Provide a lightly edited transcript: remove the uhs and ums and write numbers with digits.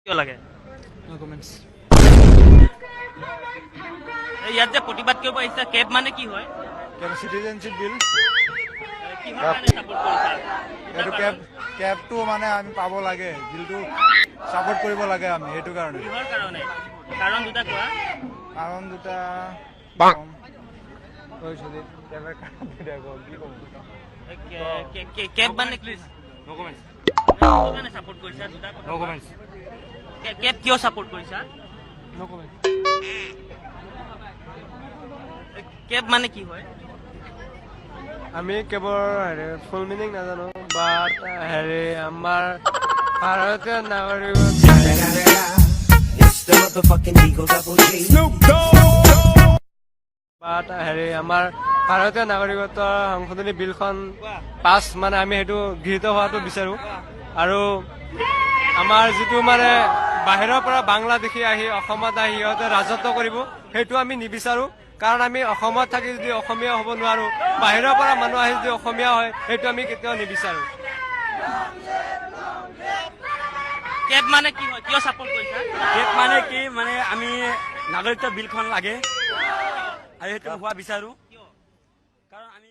কিয় লাগে? No comments. ইয়াত যে প্ৰতিবাদ কৰিব আহিছা, কেব মানে কি হয়? চিটিজেনশ্বিপ বিল। কিহৰ কাৰণে ছাপোৰ্ট কৰিছা? এইটো কেবটো মানে আমি পাব লাগে, বিলটো ছাপোৰ্ট কৰিব লাগে আমি, সেইটো কাৰণে। কিহৰ কাৰণে? কাৰণ দুটা কোৱা। কাৰণ দুটা কৈছো যে কেবৰ কাৰণ দুটা কম, কি ক'ম? কেব মানে কি? No comments. কিহৰ কাৰণে ছাপোৰ্ট কৰিছা, দুটা কথা। No comments. কেব কিয় ছাপোৰ্ট কৰিছা? No comments. কেব মানে কি হয়? আমি কেৱল হেৰি ফুল মিনিং নাজানো, বাট হেৰি আমাৰ ভাৰতীয় নাগৰিক It's the motherfucking Eagle Double G. বাট হেৰি আমাৰ ভাৰতীয় নাগৰিকত্ব সংশোধনী বিলখন পাছ, মানে আমি সেইটো গৃহীত হোৱাটো বিচাৰো। আৰু আমাৰ যিটো মানে বাহিৰৰ পৰা বাংলাদেশী আহি অসমত আহি সিহঁতে ৰাজত্ব কৰিব, সেইটো আমি নিবিচাৰো। কাৰণ আমি অসমত থাকি যদি অসমীয়া হ'ব নোৱাৰো, বাহিৰৰ পৰা মানুহ আহি যদি অসমীয়া হয়, সেইটো আমি কেতিয়াও নিবিচাৰো। কেব মানে কি হয়? কিয় ছাপোৰ্ট কৰিছা? কেব মানে কি, মানে আমি নাগৰিকত্ব বিলখন লাগে আৰু সেইটো হোৱা বিচাৰো, কাৰণ আমি